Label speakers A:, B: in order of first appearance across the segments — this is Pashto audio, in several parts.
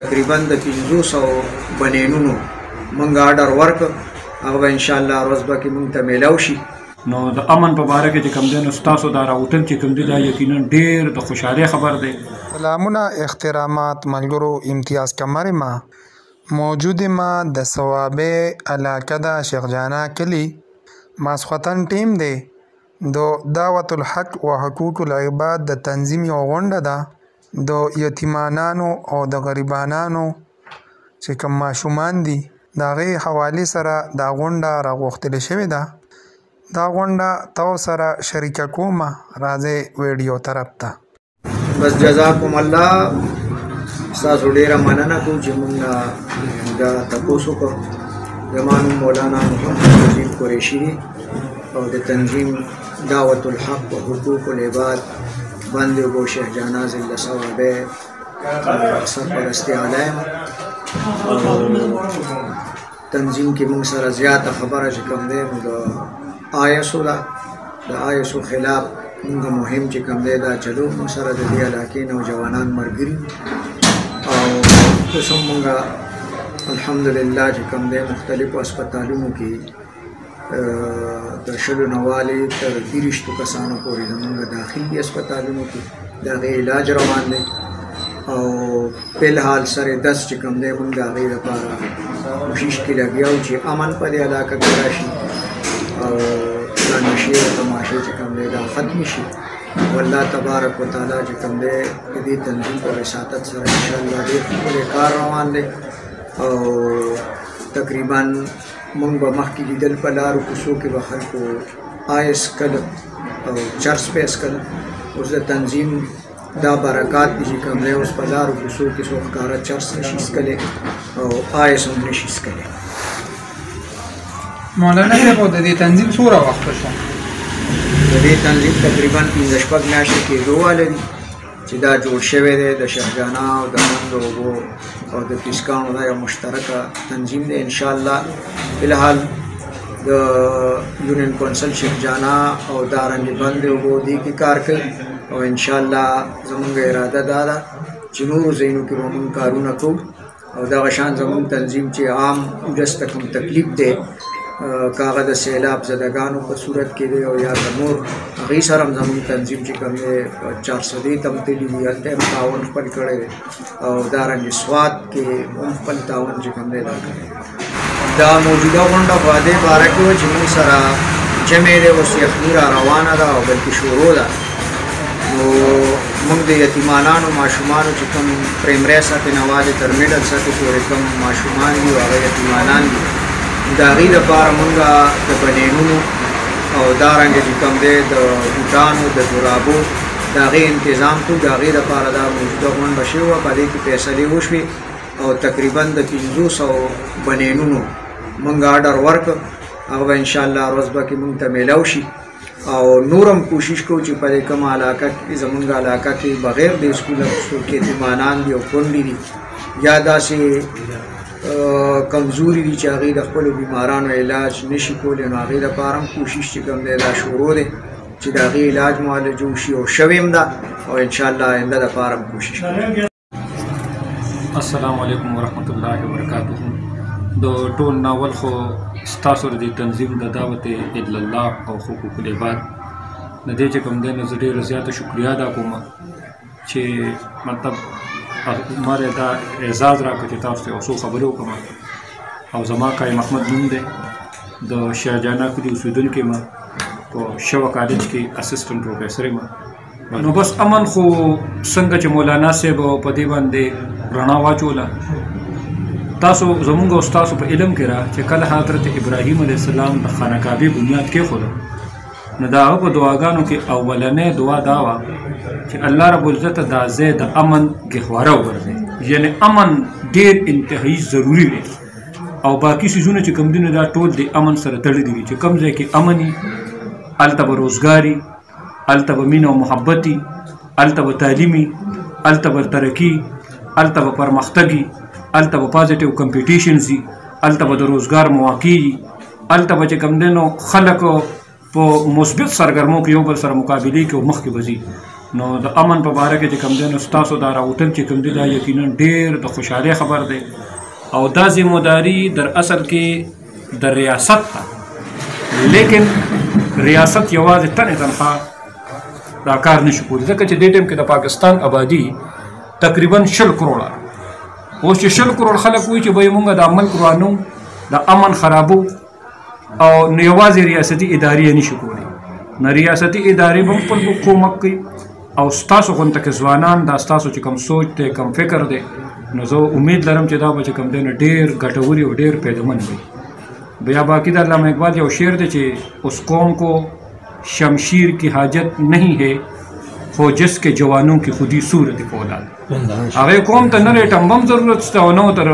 A: تقریبا د 500 بنینونو مونږ آرډر ورکړ، هغه به انشاءالله ورځ به کې مونږ ته میلاو شي.
B: نو د امن په باره کې چې کوم دی نو ستاسو دا راوتل چې کوم دی دا یقینا ډېر د خوشحالۍ خبر دی.
C: سلامونه احترامات ملګرو، امتیاز قمر ما موجود ما د صوابۍ علاقه ده شیخ جانا کلی ماسختن ټیم دی. د دعوت الحق و حقوق العباد د تنظیم یو غونډه ده د یتیمانانو او د غریبانانو چې کوم ماشومان دي د هغې حوالې سره دا غونډه راغوښتل شوې ده. دا غونډه تاسو سره شریکه کومه، راځئ ویډیو طرف ته.
A: بس جزاکم الله، ستاسو ډېره مننه کوو چې موږ نه دا تپوس وکړو. زما نوم مولانا محمد نجیب قریشي دی او د تنظیم دعوت الحق و حقوق العباد بند اوبو شهجانا ضلع صوابۍ سرپرست اعلی یم. او تنظیم کې موږ سره زیاته خبره چې کوم دی نو د آیسو ده، د آیسو خلاف موږ مهم چې کوم دی دا چلو. موږ سره د دې علاقې نوجوانان ملګري او اوس هم موږ الحمدلله چې کوم دی مختلفو هسپتالونو کې د 20 نه والې تر 23 کسانو پورې زموږ داخل دي هسپتالونو کې، د هغې علاج روان دی. او په الحال سره دس چې کوم دی موږ د هغې لپاره کوشش کې لګیا یو چې امن په دې علاقه کې راشي او دا نشې او تماشې چې کوم دی دا ختم شي. والله تبارک وتعالی چې کوم دی د دې تنظیم په وساطت سره انشاءالله ډېر ښکلی کار روان دی. او تقریبا موږ به مخکې لیدل په لارو کوڅو کې به خلکو آیس کل او چرس به څکل. اوس د تنظیم دا برکات دي چې کوم دی اوس په لارو کوڅو کې څوک ښکاره چرس نشي څکلی او آیس هم نشي څکلی.
C: مولانا صاحب، د دې تنظیم څومره وخت شو؟
A: د دې تنظیم تقریبا 5 6 میاشتې کېدو واله دي چې دا جوړ شوی دی. د شهجانا او د بندو اوبو او د پیسکانو دا یو مشترکه تنظیم دی. انشاءالله فی الحال د یونین کونسل شیخ جانا او دارنګې بند اوبو دې کې کار کوي او انشاءالله زمونږ اراده دا ده چې نورو ځایونو کې به موږ کارونه کوو. او دغه شان زمونږ تنظیم چې عام ولس ته کوم تکلیف دی، که هغه د سیلاب زدګانو په صورت کې دی او یا که نور، هغې سره هم زمونږ تنظیم چې کوم دی چارسدې ته هم تللي دي، هلته هم تعاون خپل کړی دی او دارنګې سوات کې هم خپل تعاون چې کوم دی دا کړی. دا موجوده غونډه په دې باره کې وه چې موږ سره جمع دی، اوس یخني را روانه ده او بلکې شروع ده. نو موږ د یتیمانانو ماشومانو چې کوم پرایمري سطح نه والې تر میډل سطح پورې کوم ماشومان دي او هغه یتیمانان دي، د هغې لپاره موږ د بنینونو او دارنګه چې کوم دی د بوټانو د جرابو د هغې انتظام کوو. د هغې لپاره دا موجوده غونډه شوې وه، په دې کې فیصلې وشوې او تقریبا د 500 بنینونو موږ آرډر ورکړ، هغه به انشاءالله ورځ به کې موږ ته میلاو شي. او نور هم کوشش کوو چې په دې کومه علاقه کې زمونږ علاقه کې بغیر د سکوله څوک یتیمانان دي او کونډې دي یا داسې کمزوري دي چې هغې د خپلو بیمارانو علاج نشي کولی، نو هغې دپاره هم کوشش چې کوم دی دا شروع دی چې د هغې علاج معالجه وشي او شوې هم ده او انشاءالله آینده دپاره هم کوشش کوو.
B: السلام علیکم ورحمت الله وبرکاته. د ټول ناول خو ستاسو د دې تنظیم د دعوت الله او حقوق العباد د دې چې کوم دی نو زه ډېره زیاته شکریه ادا کوم چې مطلب ما له دا اعزاز راکړ چې تاسو ته یو څو خبرې وکړم. او زما قایم احمد نوم دی، د شهجانا کلي اوسېدونکی یم، په شوه کالج کې اسسټنټ پروفیسر یم. نو بس امن خو څنګه چې مولانا صاحب په دې باندې رڼا واچوله، تاسو زمونږ او ستاسو په علم کې را چې کله حضرت ابراهیم علیه السلام د خانه کعبې بنیاد کېښود نو د هغه په دعاګانو کې اولنۍ دعا دا وه چې الله رب العزت دا ځای د امن ګهواره وګرځوي. یعنی امن ډېر انتهایی ضروري دی او باقي څیزونه چې کوم دي نو دا ټول د امن سره تړلي دي. چې کوم ځای کې امن وي هلته به روزګار وي، هلته به مینه او محبت وي، هلته به تعلیم وي، هلته به ترقي، هلته به پرمختګ وي، هلته به پازیټیو کمپټیشنز وي، هلته به د روزګار مواقع وي، هلته به چې کوم دی نو خلک په مثبت سرګرمو کې یو بل سره مقابلې کوي او مخکې به ځي. نو د امن په باره کې چې کوم دی نو ستاسو دا راوتل چې کوم دی دا یقینا ډېر د خوشحالۍ خبر دی. او دا ذمه داري در اصل کې د ریاست ده، لیکن ریاست یوازې تنې تنخوا دا کار نشي کولی، ځکه چې دې ټایم کې د پاکستان آبادي تقریبا 20 کروڑه. اوس چې 20 کروڑ خلک وایي چې بھائی مونږ دا ملک ورانو، د امن خرابو، او نو یوازې ریاستي ادارې نشي کولی. نه ریاستي ادارې به هم خپل کومک کوي، او ستاسو غونته کې ځوانان دا ستاسو چې کوم سوچ دی، کوم فکر دی، نو زه امید لرم چې دا به چې کوم دی نو ډېر ګټوري او ډېر فایدهمند وي. بیا باقي د علامه اقبال یو شعر دی چې اس قوم کو شمشیر کی حاجت نہیں ہے خو جس کے جوانوں کی خودی صورت فولاد. هغه قوم ته نه ټمبم ضرورت شته او نه تر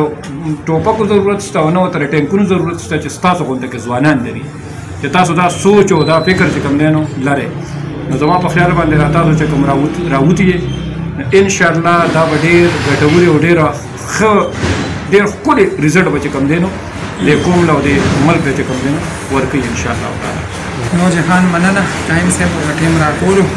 B: ټوپکو ضرورت شته او نه تر ټانکونو ضرورت شته چې ستاسو غونته کې ځوانان لري، چې تاسو دا سوچ او دا فکر چې کوم دی نو لرئ. نو زما په خیال باندې را تاسو چې کوم راوتي یې، ان شاء الله دا به ډېر ګټوري او ډېر ښه ډېر ښکلی رزلټ به چې کوم دی نو د قوم له او د ملک له چې کوم دی نو ورکوي ان شاء الله تعالی.
C: نو جهان مننه، ټایم صاحب او ټیم راټولو.